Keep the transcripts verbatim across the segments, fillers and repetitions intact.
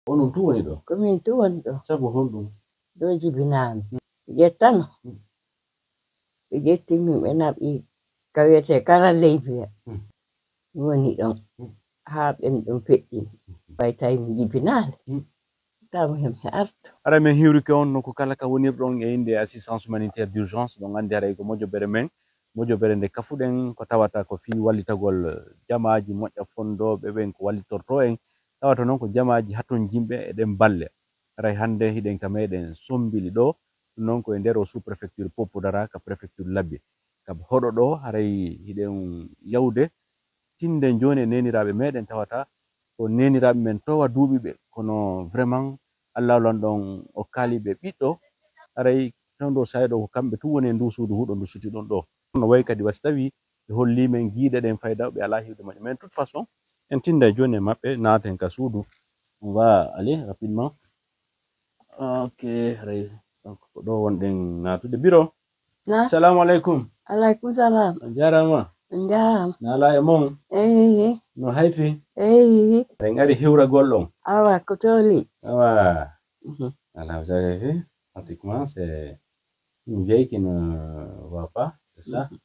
Onon tu woni ɗo? Ko min tu woni ɗo. Sabu honɗum? Ɗo jibinaami. Ƴettano. Ɓe ƴetti min, ɓe naɓi ka wiyetee Kara Leybiya. Hmm. Mi woni ɗon. Hmm. Haa ɓen ɗum feƴƴini. Hmm. Ɓay tawi mi jibinaali. Hmm. Taw mi heɓi artu. Ara men hiwrike on nokku kala ka wonirɗon e innde assistance humanitaire d'urgence. Ɗon anndi haray ko mojobere men, mojobere nde kafuɗen, ko tawata ko fii wallitagol jamaaji moƴƴa fonndooɓe ɓen ko wallitortoo en. Tawata noon ko jamaaji hatonjinɓe e ɗen balle. Haray hannde hiɗen ka meɗen Sommbili ɗo, ɗum noon ko e nder o sous-préfecture Poopodara ka préfecture Labbi. Ka hoɗo ɗo, haray hiɗen yawde tinde jooni e neeniraaɓe meɗen, tawata ko neeniraaɓe men towa duuɓi ɓe, kono vraiment Allahu lanɗo on okkaali ɓe ɓiɗɗo, haray tawndo saay ɗo ko kamɓe tun woni e ndu suudu huɗo ndu suti ɗon ɗo. No wayi kadi wa si tawi ɓe holli men giiɗe ɗen fayda, ɓe alaa hiwde moƴƴo. Mais de toute façon, en tinda jooni e maɓɓe, naaten ka suudu. On va aller rapidement. Ok, haray, donc, ko ɗo wonɗen naatude. Biro. Na? Salamu aleykum. Aleykum salam. On jaaraama. On jaaraama. Na alaa e mon. Eyi. No hayfi? Eyi. En ari hiwragol on. Awa, ko tooli. Awa. Mhm. Alhamdulillahi, pratiquement, c'est une vieille qui ne va pas, c'est ça. Mhm.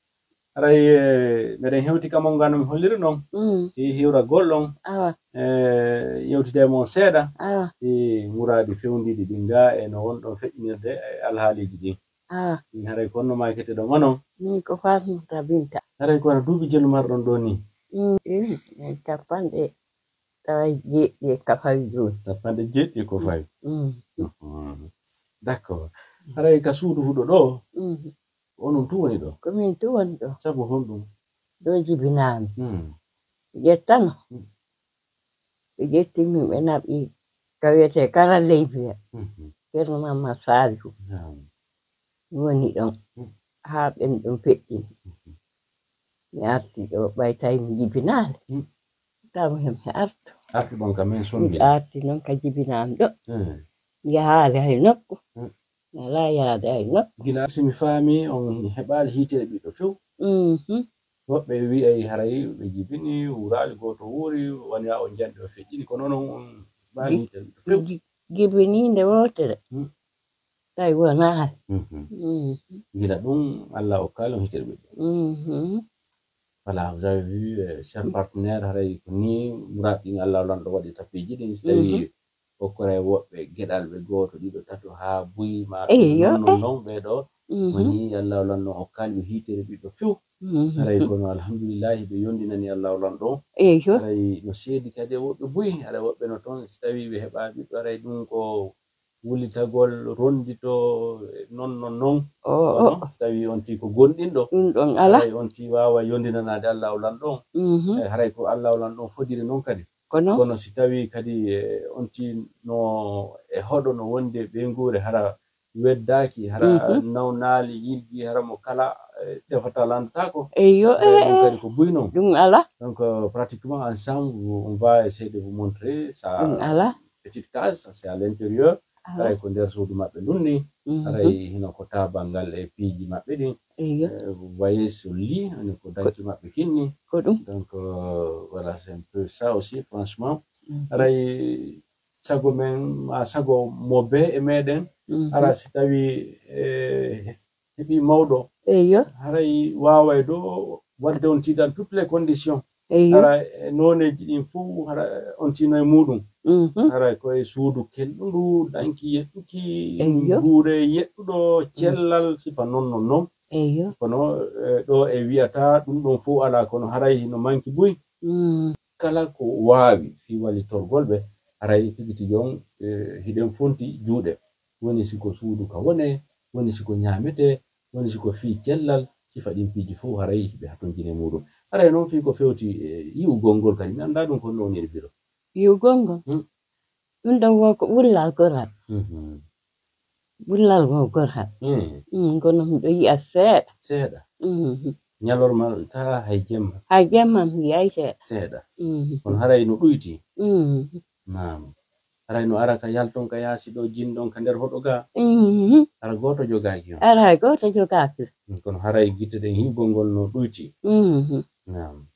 Haray, eh, meɗen hewti ka mon ngano mi holliri non. Mm. Hi hiwragol on. Awa. Eh, yewtide e mon seeɗa. Awa. Hi muraadi fewndiiɗi ɗi nga e no wonɗon feƴƴinirde e alhaaliiji ɗin. Ah. Min haray ko honno maakete ɗon onon? Min ko Fatmata Binta. Haray ko wano duuɓi jelu marɗon ɗo ni? Mm, eh, en cappanɗe tawa jeeɗiɗi e ko fawi jooni. Cappanɗe jeeɗiɗi e ko fawi. Mm. Mhm. D'accord. Haray ka suudu huɗo ɗo, mm, onon tu woni ɗo? Ko min tu woni ɗo. Sabu honɗum? Ɗo jibinaami. Mm. Ƴettano. Mm. Ɓe ƴetti min, ɓe naɓi ka wiyetee Kara Leybiya. Mhm. Ceerno Mamman Saalihu. Naam. Mi woni ɗon. Mhm. Haa ɓen ɗum feƴƴini. Mhm. Mi arti ɗo, ɓay tawi mi jibinaali. Mhm. Taw mi heɓi artu. Artu ɗon ka men Sommbili? Mi arti noon ka jibinaami ɗo. Mhm. Yahaali hay nokku. Mhm. Mi alaa yaade hay nokku. Gila si mi faami, on heɓaali hiitere ɓiɗɗo few. Mhm. Woɓɓe wi'ay haray ɓe jibini, wuraali, gooto wuuri, woni haa on janɗi o feƴƴini, kono onon on heɓaali hiitere ɓiɗɗo few. Ji-, jibini nde wootere. Hmm. Tawi wonaali. Mhm. Mhm. Gila ɗum, Allah okkaali on hiitere ɓiɗɗo. Mhm. Voilà, vous avez vu, euh, cher partenaire, haray ko ni muraad ɗin Allah lanɗo waɗi tapiiji ɗin, si tawi mhm. Okkora e woɓɓe geɗalɓe gooto, ɗiɗo, tato, haa buy, ma eyyo, non, non, eh. Non, ɓee ɗo, mhm. Woni Allah lanɗo okkaali ɓe hiitere ɓiɗɗo few. Mhm. Haray kono alhamdulillahi, ɓe yondinani Allah lanɗo. Eyyo. Haray no seedi kadi e woɓɓe buy, haray woɓɓe no toon, si tawii ɓe heɓaa ɓiɗɗo, haray ɗum ko wullitagol, rondito, non, non, non. O, o. Kono si tawii on tii ko gonɗinɗo, ɗum ɗon alaa. Haray on tii waawa yondinanaade Allah lanɗo. Mhm. Eh, haray ko Allah lanɗo fodiri noon kadi. Kono? Kono si tawii kadi, eh, on tii no e hoɗo no wondi e ɓeynguure, hara weddaaki, hara mhm. Nawnaali, yilgi, hara mo kala, eh, tefata lanndataako. Eyyo, eh, ɗum eh. Kadi ko buy noon. Ɗum alaa. Donc, euh, pratiquement ensemble, on va essayer de vous montrer sa ɗum alaa. Petite case, ça c'est à l'intérieur. Alaa. Haray ko nder suudu maɓɓe ɗum ni. Mhm. Haray hino ko taabangal e piiji maɓɓe ɗin. Eyyo. Eh, vous voyez ce lit, ani ko danki maɓɓe kinni. Ko ɗum. Donc, euh, voilà, c'est un peu ça aussi, franchement. Mhm. Haray sago men, ma sago mo bee e meɗen, mhm. Hara si tawi, eh, heɓi mawɗo, eyyo. Haray waaway ɗo waɗde on tii dans toutes les conditions. Eyyo. Hara e nooneeji ɗin fof, hara on tino e muɗum. Mhm. Hara ko e suudu kelɗundu, danki yeɗɗuki, eyyo. Nguure yeɗɗuɗo, mm. Cellal, sifa non, non, non. Eyyo. Kono, eh, ɗo e wiyata ɗum ɗon fof alaa, kono haray no manki buy. Mm. Kala ko waawi fii wallitorgol ɓe, haray tigi tigi on, eh, hiɗen fonti juuɗe. Woni si ko suudu ka wone, woni si ko ñaametee, woni si ko fii cellal, sifa ɗin piiji fof haray ɓe hatonjini e muɗum. Haray noon fii ko fewti, eh, yi'ugol ngol kadi, mi anndaa ɗum ko no woniri biro. Yi'ugol ngol? Hmm. Ɗum ɗon wo ko ɓullal goral. Mhm. Ɓullal ngo goral. Mm. Mm, kono miɗo yi'a seeɗa. Seeɗa. Mhm. Ñalorma taa hay jemma. Hay jemma mi yi'ay seeɗa. Seeɗa. Mhm. Kono haray no ɗuyti. Mhm. Naam. Haray no ara ka yalton ka yaasi ɗo, jinɗon ka nder hoɗo ga. Mhm. Hara gooto jogaaki on. Hara hay gooto jogaaki. Mm, kono haray gite ɗen hi'ugol ngol no ɗuyti. Mhm. Naam.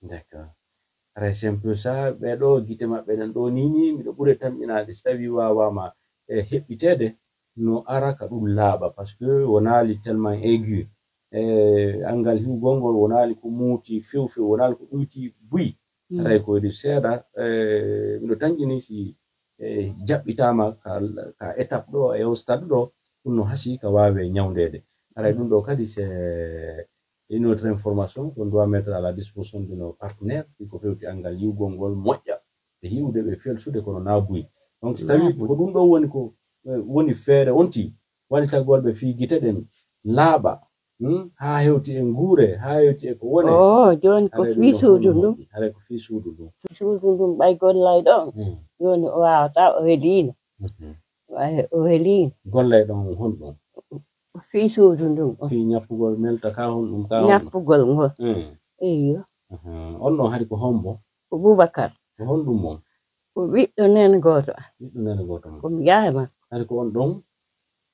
D'accord. Haray c'est un peu ça, ɓee ɗoo gite maɓɓe ɗen ɗoo nii nii, miɗo ɓure tamƴinaade, si tawii waawaama e heɓɓiteede, no ara ka ɗum laaɓa, parce que wonaali tellement aigu. E anngal hiwgol ngol wonaali ko muuti few few, wonaali ko ɗuyti buy. Haray ko waɗi seeɗa, e miɗo tanƴini si e jaɓɓitaama ka, ka étape ɗo, e o stade ɗo, ɗum no hasii ka waawee ñawndeede. Haray ɗum ɗo kadi, c'est une autre information qu'on doit mettre à la disposition de nos partenaires, ɗi ko fewti anngal yiwgol ngol moƴƴa, ɓe hiwde, ɓe felsude, kono na buy. Donc, si tawii ko ɗum ɗo woni ko, eh, woni feere on tii, wallitagol ɓe fii gite ɗen laaɓa, hmm, haa hewti e nguure, haa hewti e ko wone. Oh, jooni ko fii suudu ndun. Haray ko fii suudu ndun. Fii suudu ndun, ɓay gollay ɗon. Hmm. Jooni o waawataa, o heliino. Mhm. Ɓay o heliino. Gollay ɗon honɗum? Fii suudu ndun. Fii ñappugol melta ka honɗum, ka honɗum? Ñappugol ngol. Hmm. Eyyo. Aha. On ɗon hari ko hombo? Ko Bubakar. Ko honɗum mon? Ko ɓiɗɗo nene gooto. Ɓiɗɗo nene gooto mon. Ko mi yaye makko. Hari ko on ɗon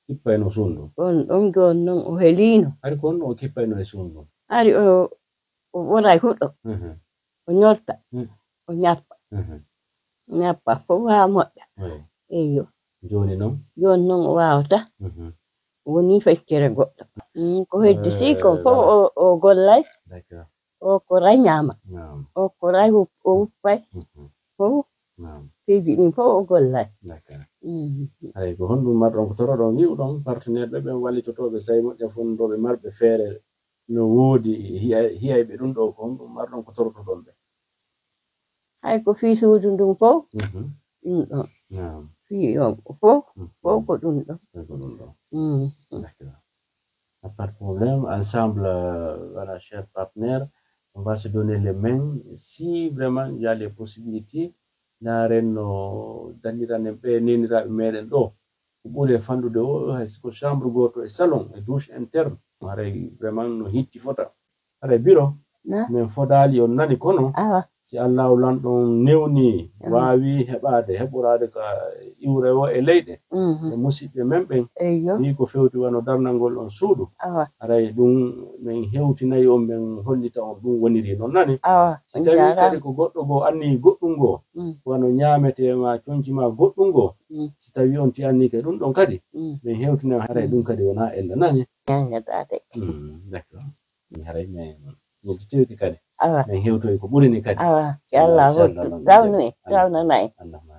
kippayno suudu ndun? On ɗon jooni non o heliino. Hari ko on ɗon o kippayno e suudu ndun? Hari o, o ɓoray huɗo. Mhm. O ñolta. Mhm. O ñappa. Mhm. Ñappa fof haa moƴƴa. Oui. Eyyo. Jooni non? Jooni non o waawataa. Mhm. Woni feccere goɗɗo. Mm, ko heddi si kon fof o, o gollay. D'accord. O ko ray ñaama. Naam. O ko ray wup-, o wuppay. Mhm. Fof. Naam. Piiji ɗin fof o gollay. D'accord. Mhm. Haray ko honɗum marɗon ko toroɗon, wi'uɗon partenaire ɓe, ɓen wallitotooɓe, say moƴƴa fonndoɓe marɓe feere no woodi hiya-, hiyayɓe ɗum ɗo, ko honɗum marɗon ko torotoɗon ɓe? Hay ko fii suudu ndun fof. Mhm. Ɗum ɗon. Naam. Fii on fof, mhm, fof ko ɗum ɗon. Fof ko ɗum ɗon. Mm. D'accord. Pas de problème. Ensemble, euh, voilà, chers partenaires, on va se donner les mains. Si vraiment il y a les possibilités, na renno danndiran en ɓe neeniraaɓe meɗen ɗo. Ko ɓuri e fanɗude o, hay si ko chambre gooto e salon, e douche interne. Haray vraiment no hitti fota. Haray biro, na? Men fodaali on nani kono, awa, si Allahu lanɗo on newni, awa, waawi heɓaade, heɓoraade ka iwre o e leyɗe, mhm, e musiɓɓe men ɓen, eyyo, wi ko fewti wano darnangol on suudu. Awa. Haray ɗum men hewtinay on, men hollita on ɗum woniri non nani. Awa, si tawi kadi ko goɗɗo goo anni goɗɗum goo, mm, wano ñaamete ma, conci ma goɗɗum goo, mm, si tawi on ti anni ke ɗum ɗon kadi, mm, men hewtina haray ɗum kadi wona ella nani. Ñaŋŋataake. Mm, d'accord. Haray men yejjitiwki kadi. Awa. Men hewtoyi ko ɓuri ni kadi. Awa, si Allah holtu, tawnu en, tawnana en. Allahumma